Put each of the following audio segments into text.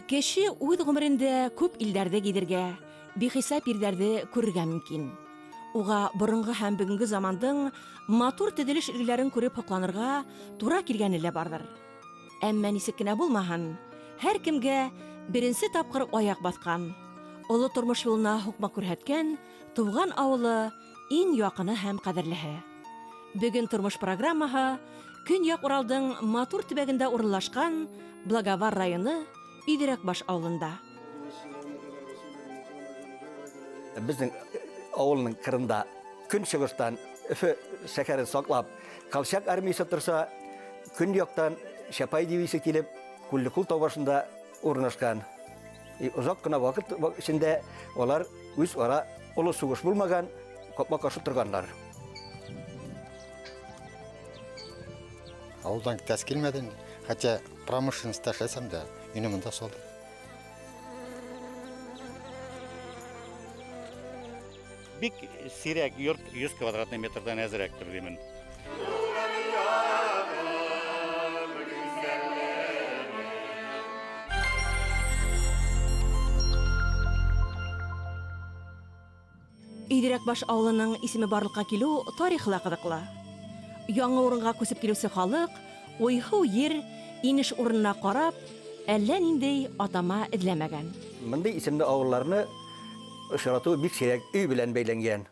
Кеше үҙ ғүмерендә күп илдәрҙе гиҙергә, бихисап ерҙәрҙе күрергә мөмкин. Уға боронғо һәм бөгөнгө замандың матур төҙөлөш өлгөләрен күреп һоҡланырға тура килгәне лә барҙыр. Әммә нисек кенә булмаһын, һәр кемгә беренсе тапҡыр аяҡ баҫҡан, оло тормош юлына һуҡмаҡ күрһәткән тыуған ауылы иң яҡыны һәм ҡәҙерлеһе. Бөгөн тормош программаһы Көньяҡ Уралдың матур төбәгендә урынлашҡан Благовар районы Өйҙөрәкбаш ауылында. Безнең авылның кырында көнчыгыштан Өфө шәһәрен саклап Колчак армиясе торса, көньяктан Чапай дивизиясе килеп Күллекул тау башында урнашкан. И озак кына вакыт эчендә алар үз ара олы сугыш булмаган, капма-каршы торганнар. Ауылдан китәсе килмәде инде. Хотя промышленностьта эшләсәм дә, өйне монда салдым. Бик сирәк йорт 100 квадратный метрдан әзрәктер димен. Өйҙөрәкбаш ауылының исеме барлыҡҡа килеү тарихы ла ҡыҙыҡлы. Яңы урынға күсеп килеүсе халыҡ уйһыу ер, инеш урынына ҡарап, әллә ниндәй атама эҙләмәгән. Мондый исемле авылларны очрату бик сирәк өй белән бәйләнгән.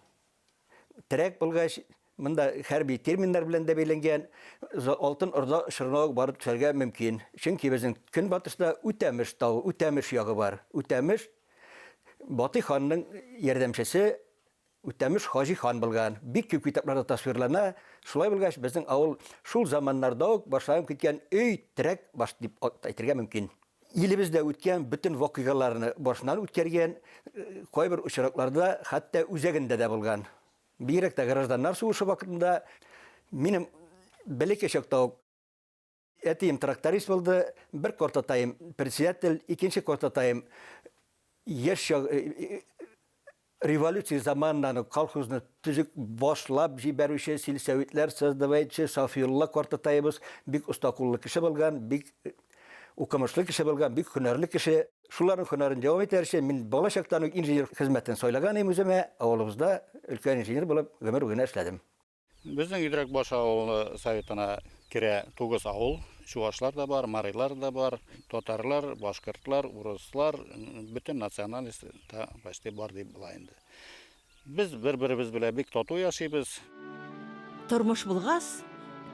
Терәк булгач, монда хәрби терминнар белән дә бәйләнгән, Алтын Орда чорына ук барып төшәргә мөмкин. Чөнки безнең көнбатышта Үтәмеш тавы, Үтәмеш ягы бар. Үтәмеш Батый ханның ярдәмчесе Үтәмеш Хаҗи хан булган. Бик күп китапларда тасвирлана. Шулай булгач, безнең авыл шул заманнарда ук башланып киткән өй, терәк баш дип әйтергә мөмкин. Илебездә үткән бөтен вакыйгаларны башыннан үткәргән, кайбер очракларда хәтта үзәгендә дә булган. Бигрәк тә гражданнар сугышы вакытында минем бәләкәй чакта ук әтием тракторист булды, бер картатаем председатель, икенче картатаем яшь чак революция заманыннан ук колхозны төзек башлап җибәрүче, сельсоветлар создавающий Сафиулла картатаебыз бик оста куллы кеше булган, бик укымышлы кеше булган, бик һөнәрле кеше. Шуларның һөнәрен дәвам итәр өчен мин бала чактан ук инженер хезмәтен сайлаган идем үземә, авылыбызда өлкән инженер булып гомер буена эшләдем. Безнең Өйдрәкбаш авылы советына керә 9 авыл. Чувашлар да бар, марилар да бар, татарлар, башкортлар, урыслар, бөтен национальность та почти бар дип була инде. Без бер-беребез белән бик тату яшибез. Тормыш булгас,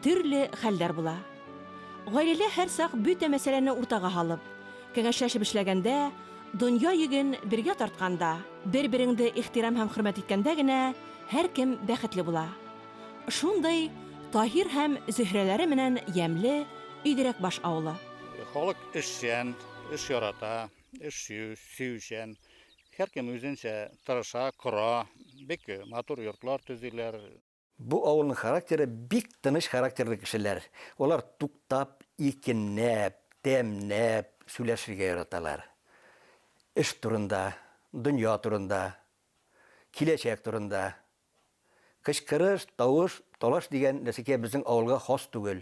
төрле хәлләр була. Гаиләлә һәр сак бөтә мәсьәләне уртага һалып, кәңәшләшеп эшләгәндә, дөнья йөген бергә тартканда, бер-береңде ихтирам һәм хөрмәт иткәндә генә һәркем бәхетле була. Шундый Таһир һәм Зөһрәләре менән ямьле Өйҙөрәкбаш авылы. Халык эшчән, эш ярата, эш сөючән. Һәркем үзенчә тырыша, кора, бик матур йортлар төзиләр. Бу авылның характеры бик тыныч характерлы кешеләр. Алар туктап, иркенләп, тәмләп сөйләшергә яраталар. Эш турында, дөнья турында, киләчәк турында. Кычкырыш, тавыш, талаш дигән нәрсәкә безнең авылга хас түгел.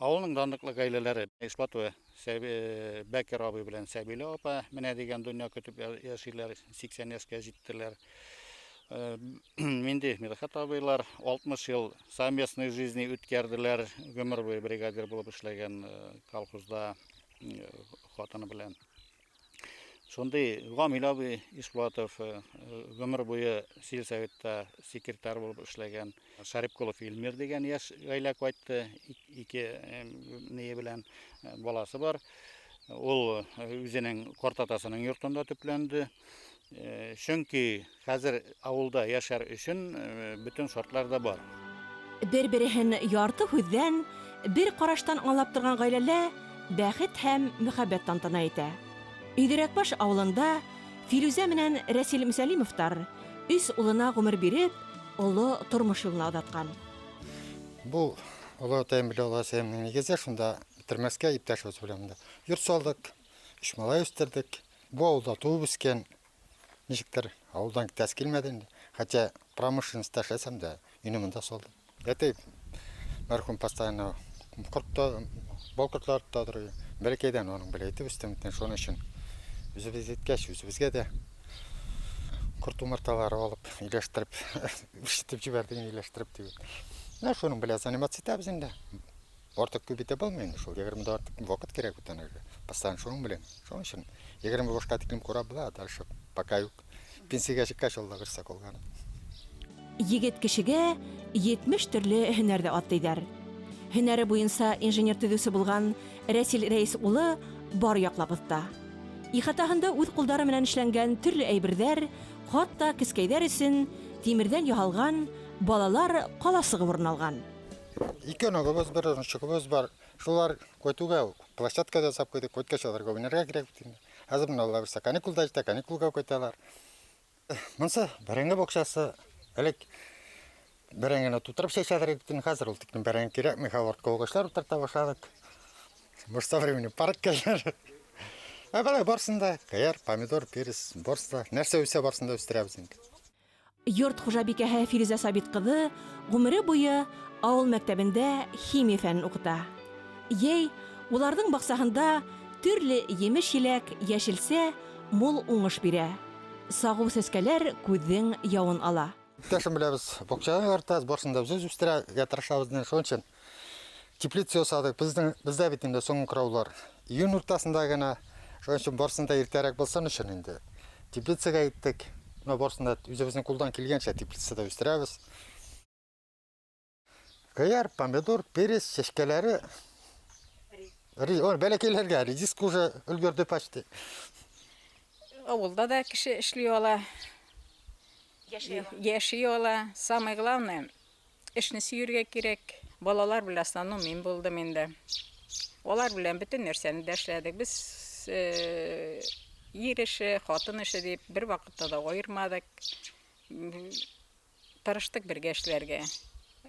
Авылның данлыклы гаиләләре Ишбатова Бәкер абый белән Сәбилә апа менә дигән дөнья көтеп яшиләр, 80 яшькә җиттеләр. Минди Мидхәт абыйлар 60 ел совместной жизни үткәрделәр, гомер буе бригадир булып эшләгән колхозда хатыны белән. Шундый Гамил абый Ишбулатов гомер буе сельсоветта секретарь булып эшләгән. Шарипкулов Илмир дигән яшь гаилә кайтты, ике ние белән баласы бар. Ул үзенең картатасының йортында төпләнде. Чөнки хәзер авылда яшәр өчен бөтен шартлар да бар. Бер-береһен ярты һүҙҙән, бер ҡараштан аңлап торған ғаиләлә бәхет һәм мөхәббәт тантана итә. Өйҙөрәкбаш ауылында Фирүзә менән Рәсил Мөсәлимовтар өс улына ғүмер биреп, оло тормош юлына оҙатҡан. Бу олы атайым белән олы әсәйемнең нигезе шунда бетермәскә иптәшебез белән монда йорт салдык, өч малай үстердек. Бу авылда туып үскән, ничектер авылдан китәсе килмәде инде. Хотя промышленностьта эшләсәм дә, өйне монда салдым. Әтәй мәрхүм постоянно корт та, бал кортлары тота торды. Бәләкәйдән аның белән әйтеп үстем, шуның өчен. Үзебез еткәч, үзебезгә дә корт умарталары алып, иләштереп, үрчетеп җибәрдек, иләштереп дип. Менә шуның белән заниматься итәбез инде. Артык күп итә булмый инде шул, 20 дә артык вакыт кирәк бит анарга. Постоянно шуның белән. Шуның өчен 20 башка тиклем карап була, дальше пока юк. Пенсиягә чыккач, Алла бирсә калганы. Егет кешегә 70 төрле һөнәр дә ат диләр. Һөнәре буенча инженер төзүче булган Рәсил Рәис улы бар яклап оста. Ихатаһында үз кулдары белән эшләнгән төрле әйберләр, хатта кескәйләр өчен тимердән яһалган балалар каласыгы урын алган. Ике оныгыбыз, бер онычыгыбыз бар. Шулар кайтуга площадка ясап куйдык, кайткач аларга уйнарга кирәк бит инде. Хәзер менә Алла бирсә, каникулда җитә, каникулга кайталар. Монысы бәрәңге бакчасы. Элек бәрәңгене тутырып чәчәләр иде бит, хәзер ул тиклем бәрәңге кирәкми, хәзер артка агачлар утырта башладык. Может, со временем парк килер. Ә болай барсын да, кыяр, помидор, перец, барысы да, нәрсә үсә барсын да үстерәбез инде. Йорт хуҗабикәһе Фирүзә Сабит кызы гомере буе авыл мәктәбендә химия фәнен укыта. Йәй, уларның баксаһында төрле емеш-җиләк, яшелсә, мул уңыш бирә. Сагу сәскәләр күҙҙең яуын ала. Иптәшем белән без бакчаны яратабыз, барысын да без үстерергә тырышабыз. Шуның өчен теплица ясадык. Безнең бездә бит инде соңгы кыраулар июнь уртасында гына. Шуның өчен барысын да иртәрәк булсын өчен инде теплицага иттек. Менә барысын да үзебезнең кулдан килгәнчә теплицада үстерәбез. Кыяр, помидор, перец, чәчкәләре. Бәләкәйләргә редиска уже өлгерде почти. Авылда да кеше эшли ала, яши ала. Самое главное, эшне сөяргә кирәк. Балалар белән основном мин булдым инде. Алар белән бөтен нәрсәне дә эшләдек. Без ир эше, хатын эше дип бер вакытта да аермадык. Тырыштык бергә эшләргә.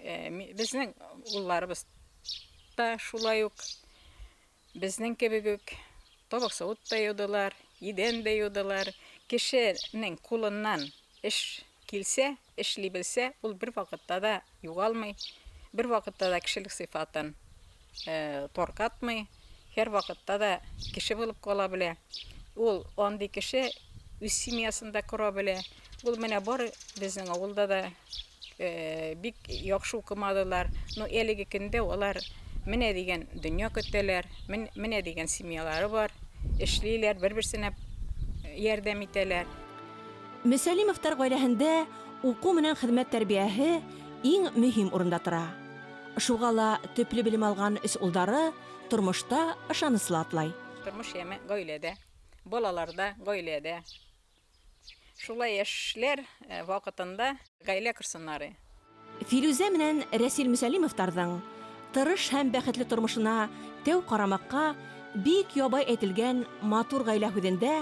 Безнең улларыбыз та шулай ук безнең кебек үк табак савыт та юдылар, идән дә юдылар. Кешенең кулыннан эш килсә, эшли белсә, ул бер вакытта да югалмый, бер вакытта да кешелек сыйфатын таркатмый, һәр вакытта да кеше булып кала белә. Ул андый кеше үз семьясын да кора белә. Ул менә бар безнең авылда да бик яхшы укымадылар. Но әлеге көндә алар менә дигән дөнья көтәләр, менә дигән семьялары бар, эшлиләр, бер-берсенә ярдәм итәләр. Мөсәлимовтар гаиләһендә уку менән хеҙмәт тәрбиәһе иң мөһим урында тора. Шуға ла төплө белем алған өс улдары тормошта ышаныслы атлай. Тормыш яме гаиләдә, балаларда гаиләдә. Шулай яшьләр вакытында гаилә корсыннары. Фирүзә менән Рәсил Мөсәлимовтарҙың тырыш һәм бәхетле тормошона тәү ҡарамаҡҡа бик ябай әйтелгән матур ғаилә һүҙендә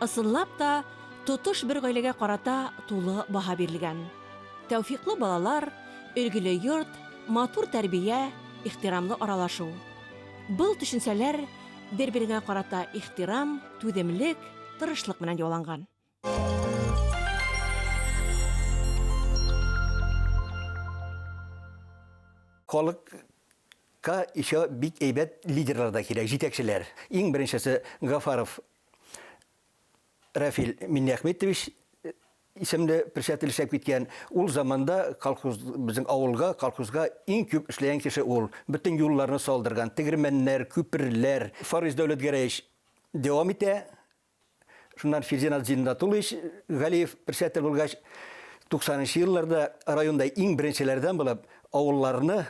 ысынлап та тотош бер ғаиләгә ҡарата тулы баһа бирелгән. Тәүфиҡлы балалар, өлгөлө йорт, матур тәрбиә, ихтирамлы аралашыу. Был төшөнсәләр бер-береңә ҡарата ихтирам, түҙемлек, тырышлыҡ менән яуланған. Халыкка еще бик әйбәт лидерлар да кирәк, җитәкчеләр. Иң беренчесе Гафаров Рафил Миннәхметович исемле председатель эшләп киткән. Ул заманда колхоз безнең авылга, колхозга иң күп эшләгән кеше ул. Бөтен юлларны салдырган, тегермәннәр, күперләр. Фариз Дәүләтгәрәевич дәвам итә. Шуннан Фердинанд Зиннатуллович Галиев председатель булгач, 90 елларда районда иң беренчеләрдән булып авылларны,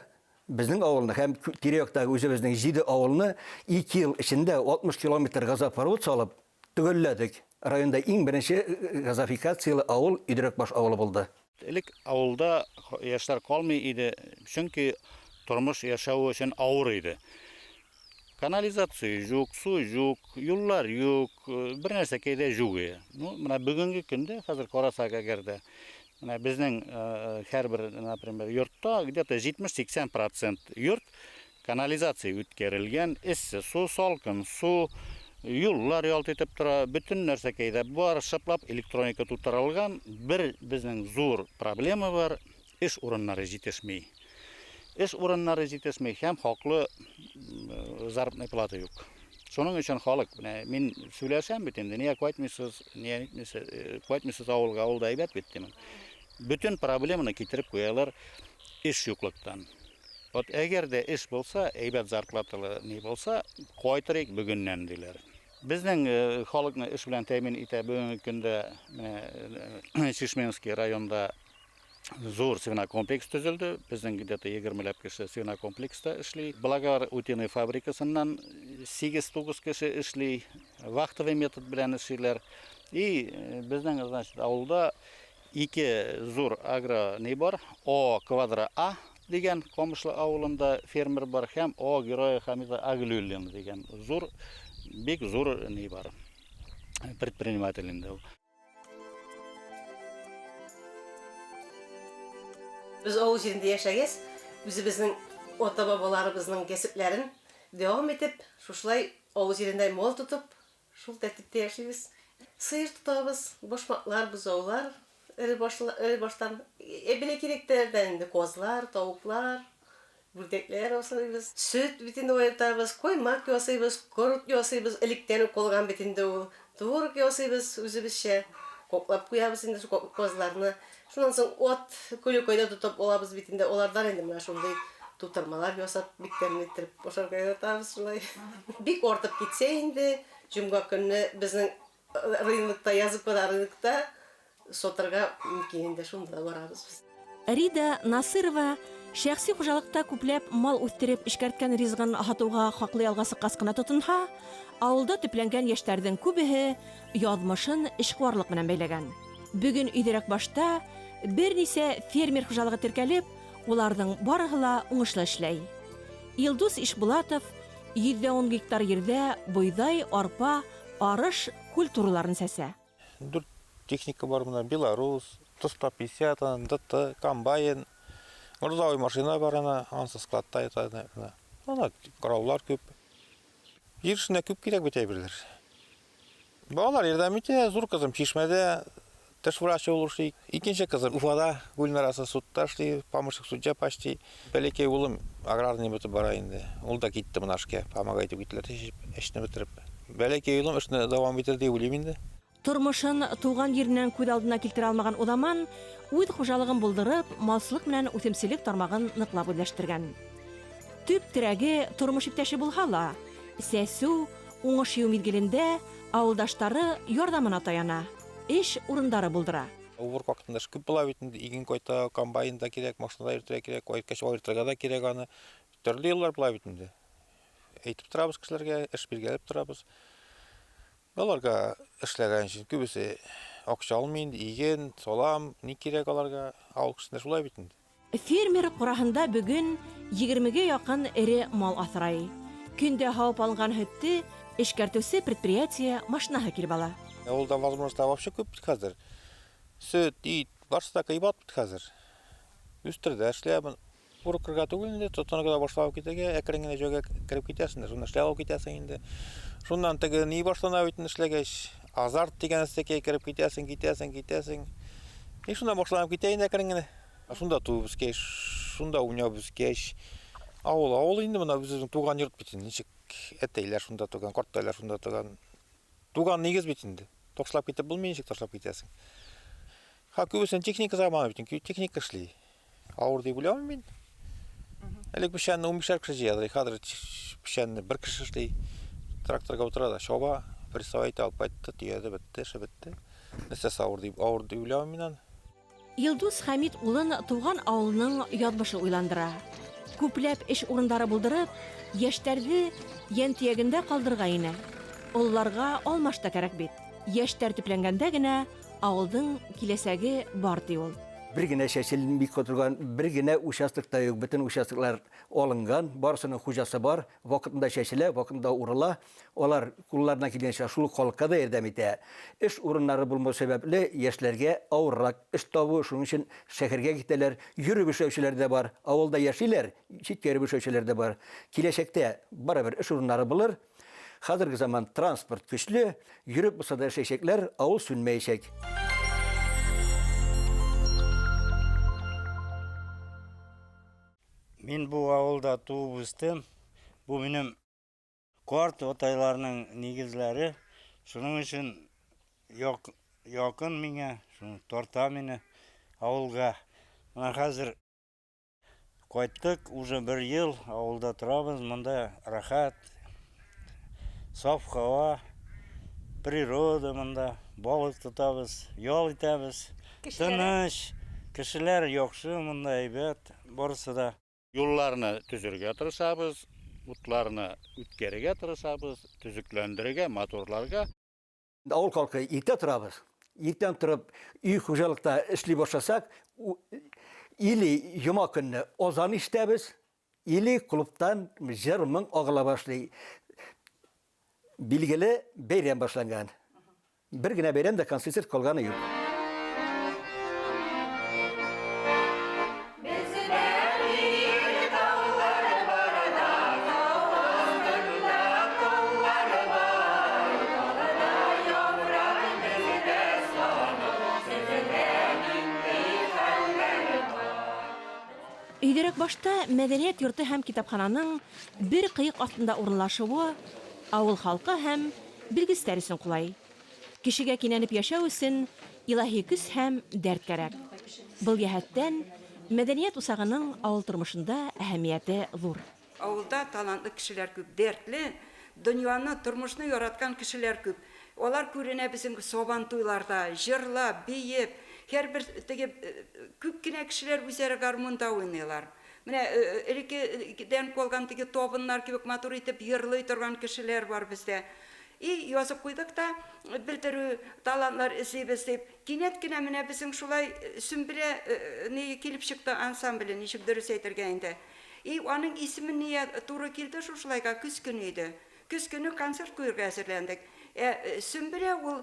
безнең авылны һәм тирә-яктагы үзебезнең 7 авылны 2 ел эчендә 60 километр газопровод салып төгәлләдек. Районда иң беренче газофикацияле авыл Идрәкбаш авылы булды. Элек авылда яшьләр калмый иде, чөнки тормыш яшәү өчен авыр иде. Канализация юк, су юк, юллар юк, бер нәрсәкәй дә юк иде. Ну, менә бүгенге көндә хәзер карасак әгәр дә, менә безнең һәрбер, например, йортта где-то 70-80% йорт канализация үткәрелгән, эссе су, салкын су, юллар ялт итеп тора, бөтен нәрсәкәй дә бар, шыплап электроника тутырылган. Бер безнең зур проблема бар, эш урыннары җитешми. Эш урыннары җитешми һәм хаклы заработная плата юк. Шуның өчен халык, менә мин сөйләшәм бит инде, нигә кайтмыйсыз, нигә нитмисез, кайтмыйсыз авылга, авылда әйбәт бит димен. Бөтен проблеманы китереп куялар эш юклыктан. Вот әгәр дә эш булса, әйбәт зарплаталы ни булса, кайтырыйк бүгеннән диләр. Безнең халыкны эш белән тәэмин итә бүгенге көндә менә Чишминский районда зур свинокомплекс төзелде. Безнең где-то 20 ләп кеше свинокомплекста эшли. Благовар утиный фабрикасыннан 8-9 кеше эшли. Вахтовый метод белән эшлиләр. И безнең, значит, авылда ике зур агро ни бар. О квадро А дигән Камышлы авылында фермер бар һәм О Героя Хамида Аглюллин дигән зур, бик зур ни бар. Предприниматель инде ул. Без авыл җирендә яшәгәч, үзебезнең ата-бабаларыбызның кәсепләрен дәвам итеп, шушылай авыл җирендә мал тотып, шул тәртиптә яшибез. Сыер тотабыз, башмаклар, бозаулар, эре башлы, эре баштан, бәләкәйрәкләрдән инде казлар, тавыклар, үрдәкләр асрыйбыз. Сөт бит инде аертабыз, коймак ясыйбыз, корт ясыйбыз, электән үк калган бит инде ул. Творог ясыйбыз үзебезчә, коклап куябыз инде шул казларны. Шуннан соң ат көле-көйдә тотып алабыз бит инде, алардан инде менә шундый тутырмалар ясап, бик тәмле иттереп ашарга яратабыз шулай. Бик артып китсә инде, җомга көнне безнең рынокта, Языковада рынокта сатырга мөмкин инде, шунда да барабыз без. Рида Насырова шәхси хуҗалыкта күпләп мал үстереп эшкәрткән ризыгын һатуга хаклы ялга сыккач кына тотынһа, авылда төпләнгән яшьләрнең күбеһе язмышын эшкуарлык белән бәйләгән. Бүген өйдәрәк башта берничә фермер хуҗалыгы теркәлеп, уларның барыһы ла уңышлы эшләй. Илдус Ишбулатов 110 гектар җирдә бойдай, арпа, арыш культураларын сәсә. Дүрт техника бар монда, Беларус, Т-150, ДТ, комбайн, грузовой машина бар ана, ансы складта ята, ана. Ана кораллар күп. Җир эшенә күп кирәк бит әйберләр. Балалар ярдәм итә, зур кызым Чишмәдә теш врачы булып эшли. Икенче кызым Уфада, Гульнарасы судта эшли, помощник судья почти. Бәләкәй улым аграрный бетеп бара инде. Ул да китте менә эшкә, помогать итеп киттеләр, эшне бетереп. Бәләкәй улым эшне дәвам итер дип уйлыйм инде. Тормышын туган ереннән күз алдына килтерә алмаган Уламан үз хуҗалыгын булдырып, малчылык белән үсемчелек тармагын ныклап үзләштергән. Төп терәге тормыш иптәше булһа ла, сәсү, уңыш җыю мизгелендә авылдашлары ярдәменә таяна, эш урындары булдыра. Уборка вакытында эш күп була бит инде, иген кайта, комбайн да кирәк, машина да йөртергә кирәк, кайткач аертырга да кирәк аны. Төрле еллар була бит инде. Әйтеп торабыз кешеләргә, эш биргәләп торабыз. Аларга эшләгән өчен күбесе акча алмый инде, иген, салам, ни кирәк аларга, авыл кешесендә шулай бит инде. Фермер кураһында бүген 20-гә якын эре мал асрай. Көндә һавып алынган һөтте эшкәртүсе предприятие машинаһы килеп ала. Авылда возможностьлар вообще күп бит хәзер. Сөт, ит, барысы да кыйбат бит хәзер. Үстердә эшләмен. Куркырга түгел инде, тотынырга да башлап китәргә, әкрен генә җайга кереп китәсең дә, шунда эшләп алып китәсең инде. Шуннан теге ни башлана бит инде эшләгәч, азарт дигән нәрсәгә кереп китәсең, китәсең, китәсең. И шунда башланып китә инде әкрен генә. Шунда туып үскәч, шунда уйнап үскәч, авыл, авыл инде менә үзебезнең туган йорт бит инде, ничек әтәйләр шунда туган, карттайлар шунда туган. Туган нигез бит инде. Ташлап китеп булмый, ничек ташлап китәсең. Ха, күбесен техника заманы бит инде, техника эшли. Авыр дип уйламыйм мин. Элек печәнне унбишәр кеше җыяды, хәзер печәнне бер кеше эшли. Тракторга утыра да чаба, прессовать алып кайтты, төяде, бетте, эше бетте. Нәрсәсе авыр дип, авыр дип уйламыйм мин аны. Илдус Хәмит улын туган авылының язмышы уйландыра. Күпләп эш урындары булдырып, яшьләрне йән төягендә калдырга ине. Олыларга алмаш та кәрәк бит. Яшьләр төпләнгәндә генә авылдың киләсәге бар ди ул. Бер генә чәчелми торган, бер генә участок та юк. Бөтен участоклар алынган, барысының хуҗасы бар. Вакытында чәчелә, вакытында урыла. Алар кулларына килгәнчә шул халыкка да ярдәм итә. Эш урыннары булмау сәбәпле яшьләргә авыррак эш табу, шуның өчен шәһәргә китәләр. Йөреп эшләүчеләр дә бар. Авылда яшиләр, читкә йөреп эшләүчеләр дә бар. Киләчәктә барыбер эш урыннары булыр. Хәзерге заман транспорт көчле, йөреп булса да эшләячәкләр, авыл сүнмәячәк. Мин бу авылда туып үстем. Бу минем Карт атайларның нигезләре, шуның өчен якын миңа, шуны тарта мине авылга. Менә хәзер кайттык, уже бер ел авылда торабыз, монда рәхәт, саф һава, природа монда, балык тотабыз, ял итәбез. Тыныч, кешеләр яхшы монда, әйбәт, барысы да. Юлларны төзергә тырышабыз, утларны үткәрергә тырышабыз, төзекләндерергә, матурларга. Авыл халкы иртә торабыз. Иртән торып өй хуҗалыкта эшли башласак, или йома көнне азан ишетәбез, или клубтан җыр-моң агыла башлый. Билгеле, бәйрәм башланган. Бер генә бәйрәм дә концертсыз калганы юк. Өйдәрәкбашта мәдәният йорты һәм китапхананың бер кыек астында урынлашуы авыл халкы һәм белгечләр өчен кулай. Кешегә кинәнеп яшәү өчен илаһи көч һәм дәрт кәрәк. Был йәһәттән мәдәният усагының авыл тормышында әһәмияте зур. Авылда талантлы кешеләр күп, дәртле, дөньяны, тормышны яраткан кешеләр күп. Алар күренә безнең сабан туйларда, җырлап, биеп, һәрбер теге күп кенә кешеләр үзләре гармунда уйныйлар. Менә элеккедән калган теге табыннар кебек матур итеп йырлый торган кешеләр бар бездә. И язып куйдык та, белдерү, талантлар эзлибез дип. Кинәт кенә менә безнең шулай Сөмбелә ни килеп чыкты ансамбле, ничек дөрес әйтергә инде. И аның исеме ния туры килде шушылайга, көз көне иде. Көз көне концерт куярга әзерләндек. Ә Сөмбелә ул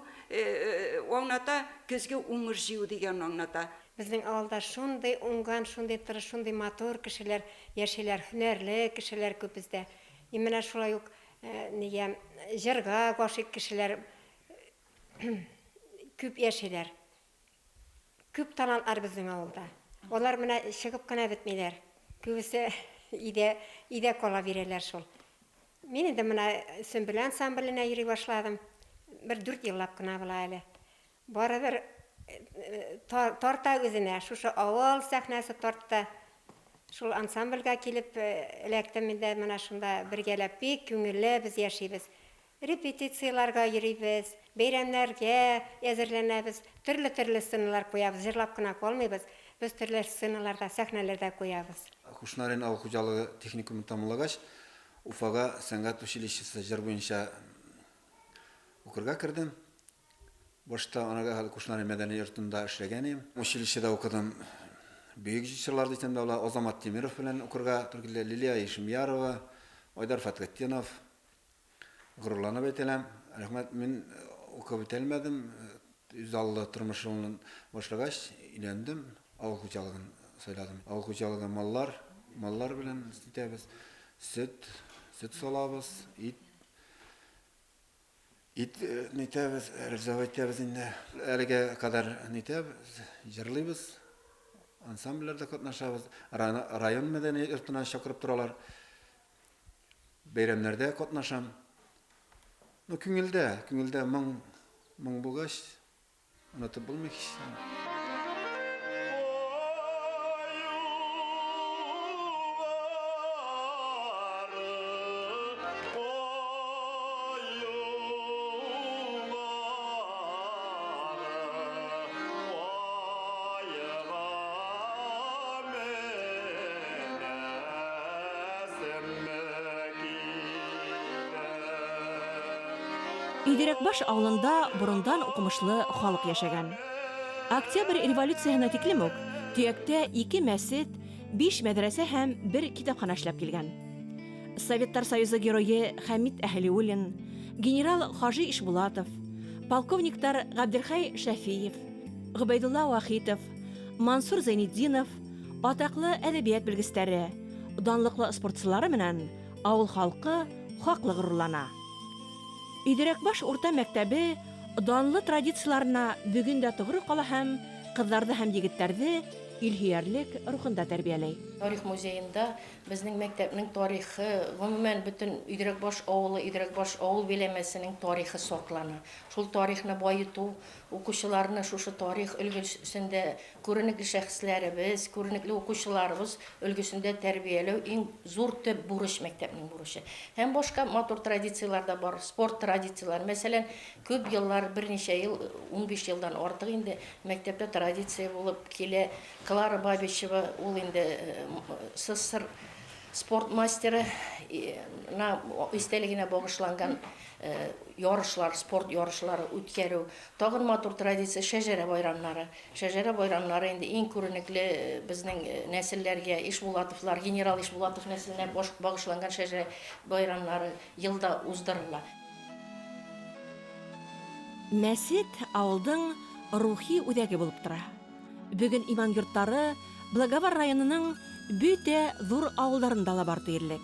аңлата көзге уңыш җыю дигәнне аңлата. Безнең авылда шундый уңган, шундый тырыш, шундый матур кешеләр яшиләр, һөнәрле кешеләр күп бездә. И менә шулай ук нигә җырга гашыйк кешеләр күп яшиләр. Күп талантлар безнең авылда. Алар менә чыгып кына бетмиләр. Күбесе өйдә, өйдә кала бирәләр шул. Мин инде менә Сөмбелә ансамбленә йөри башладым. Бер 4 еллап кына була әле. Барыбер тарта үзенә. Шушы авыл сәхнәсе тартты. Шул ансамбльгә килеп эләктем инде, менә шунда бергәләп бик күңелле без яшибез. Репетицияләргә йөрибез, бәйрәмнәргә әзерләнәбез, төрле-төрле сценалар куябыз, җырлап кына калмыйбыз, без төрле сценаларда, сәхнәләрдә куябыз. Кушнарен авыл хуҗалыгы техникумын тәмамлагач, Уфага сәнгать училищесы җыр буенча укырга кердем. Башта анага хәл Кушнарен мәдәни йортында эшләгән идем. Училищеда укыдым. Бөек җырчылар дисәм дә була, Азамат Тимиров белән укырга туры килде, Лилия Ишемьярова, Айдар Фәтхетдинов. Горурланып әйтәләм, рәхмәт, мин укып бетәлмәдем. Үзаллы тормыш юлын башлагач, өйләндем, авыл хуҗалыгын сайладым. Авыл хуҗалыгы маллар, маллар белән итәбез. Сөт, сөт салабыз, ит, ит нитәбез, реализовать итәбез инде. Әлегә кадәр нитәбез, җырлыйбыз, ансамбльләрдә катнашабыз. Район мәдәният йортына чакырып торалар. Бәйрәмнәрдә катнашам. Ну, күңелдә, күңелдә моң, моң булгач, онытып булмый һич. Өйдәрәкбаш авылында борындан укымышлы халык яшәгән. Октябрь революцияһенә тиклем үк төяктә 2 мәсет, 5 мәдрәсә һәм 1 китапхана эшләп килгән. Советтар Союзы герое Хәмит Әһлиуллин, генерал Хажи Ишбулатов, полковниктар Габделхәй Шәфиев, Гобәйдулла Вахитов, Мансур Зәйнетдинов, атаклы әдәбият белгечләре, данлыклы спортчылары менән авыл халкы хаклы горурлана. Өйдәрәкбаш урта мәктәбе данлы традицияларына бүген дә тугры кала һәм кызларны һәм егетләрне илһөярлек рухында тәрбиәләй. Тарих музеенда безнең мәктәпнең тарихы, гомумән бөтен Өйдрәкбаш авылы, Өйдрәкбаш авыл биләмәсенең тарихы саклана. Шул тарихны баету, укучыларны шушы тарих өлгесендә күренекле шәхесләребез, күренекле укучыларыбыз өлгесендә тәрбияләү иң зур төп бурыч мәктәпнең бурычы. Һәм башка матур традицияләр дә бар, спорт традицияләре. Мәсәлән, күп еллар, берничә ел, 15 елдан артык инде мәктәптә традиция булып килә. Клара Бабичева, ул инде СССР спорт мастеры на истәлегенә багышланган ярышлар, спорт ярышлары үткәрү. Тагын матур традиция шәҗәрә байрамнары. Шәҗәрә байрамнары инде иң күренекле безнең нәселләргә Ишбулатовлар, генерал Ишбулатов нәселенә багышланган шәҗәрә байрамнары елда уздырыла. Мәсет авылдың рухи үзәге булып тора. Бүген иман йортлары Благовар районының бөтә зур авылларында ла бар диярлек.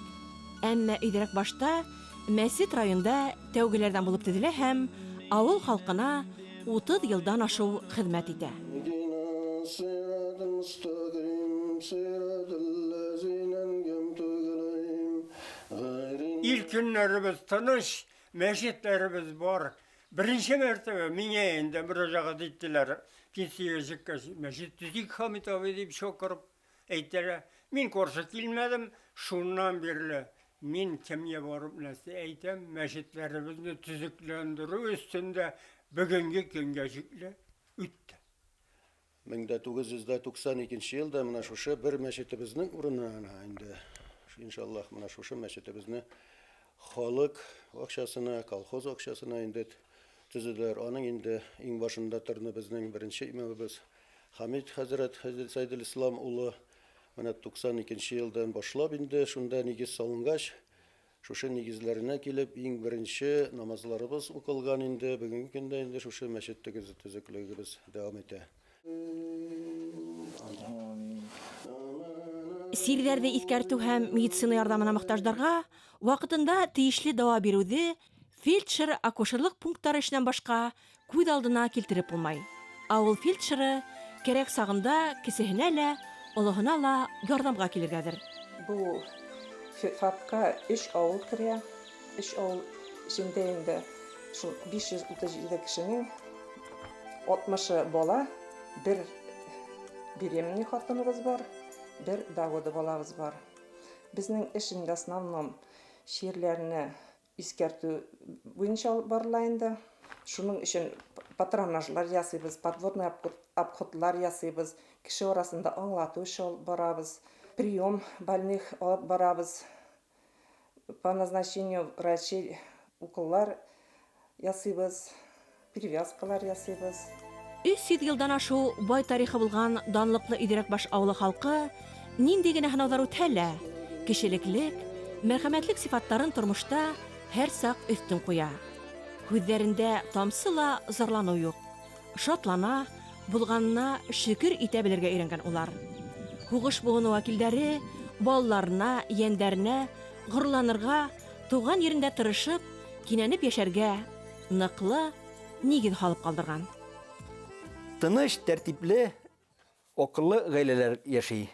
Әмма өйдәрәк башта мәсет районда тәүгеләрдән булып төзелә һәм авыл халкына 30 елдан ашу хезмәт итә. Ил көннәребез тыныч, мәчетләребез бар. Беренче мәртәбә миңа инде мөрәҗәгать иттеләр. Пенсиягә чыккач, мәчет төзик Хамит абый дип чакырып әйтәләр. Мин каршы килмәдем. Шуннан бирле мин кемгә барып нәрсә әйтәм, мәчетләребезне төзекләндерү өстендә бүгенге көнгә җикле үтте. 1992 елда менә шушы бер мәчетебезнең урынына инде иншаллаһ менә шушы мәчетебезне халык акчасына, колхоз акчасына инде төзеделәр. Аның инде иң башында торды безнең беренче имамыбыз Хамид хәзрәт Сәйдел Ислам улы. Менә 92 елдан башлап инде шунда нигез салынгач, шушы нигезләренә килеп, иң беренче намазларыбыз укылган инде. Бүгенге көндә инде шушы мәчет төзеклегебез дәвам итә. Сирләрҙе иҫкәртеү һәм медицина ярҙамына мохтаждарға ваҡытында тейешле дауа биреүҙе фельдшер-акушерлыҡ пункттары эшенән башҡа күҙ алдына килтереп булмай. Ауыл фельдшеры кәрәк сағында кесеһенә лә, олоһона ла ярҙамға килергә әҙер. Бу ФАПка өч авыл керә. Өч авыл эчендә инде шул 537 кешенең 60-ы бала, бер беременный хатыныбыз бар, бер до года балабыз бар. Безнең эш инде основном чирләрне искәртү буенча алып барыла инде. Шуның өчен патронажлар ясыйбыз, подворный обходлар ясыйбыз, кеше арасында аңлату эше алып барабыз, прием больных алып барабыз. По назначению врачей уколлар ясыйбыз, перевязкалар ясыйбыз. 300 елдан ашу бай тарихы булган данлыклы Өйдерәкбаш авылы халкы нинди генә һынаулар үтһә лә, кешелеклек, мәрхәмәтлек сифатларын тормышта һәр сак өстен куя. Күҙҙәрендә тамсы ла зарланыу юҡ. Шатлана, булғанына шөкөр итә белергә өйрәнгән улар. Һуғыш быуыны вәкилдәре балаларына, ейәндәренә ғорурланырға, туған ерендә тырышып, кинәнеп йәшәргә ныҡлы нигеҙ һалып ҡалдырған. Тыныч, тәртипле, акыллы гаиләләр яши.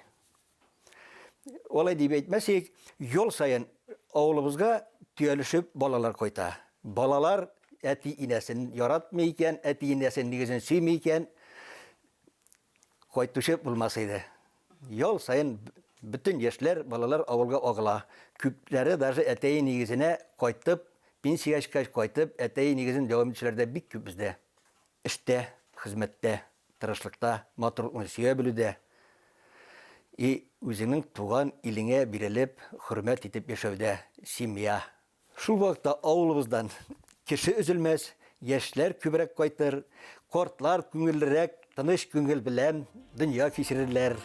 Олай дип әйтмәсәк, юл саен авылыбызга төялешеп балалар кайта. Балалар әти инәсен яратмый икән, әти инәсен нигезен сөйми икән, кайтучы булмас иде. Ял саен бөтен яшьләр, балалар авылга агыла. Күпләре даже әтәй нигезенә кайтып, пенсиягә чыккач кайтып, әтәй нигезен дәвам итүчеләр дә бик күп бездә. Эштә, хезмәттә, тырышлыкта, матурлыкны сөя белүдә и үзеңнең туган илеңә бирелеп, хөрмәт итеп яшәүдә семья. Шул вакытта авылыбыздан кеше өзелмәс, яшьләр күбрәк кайтыр, картлар күңеллерәк, тыныч күңел белән дөнья кичерерләр.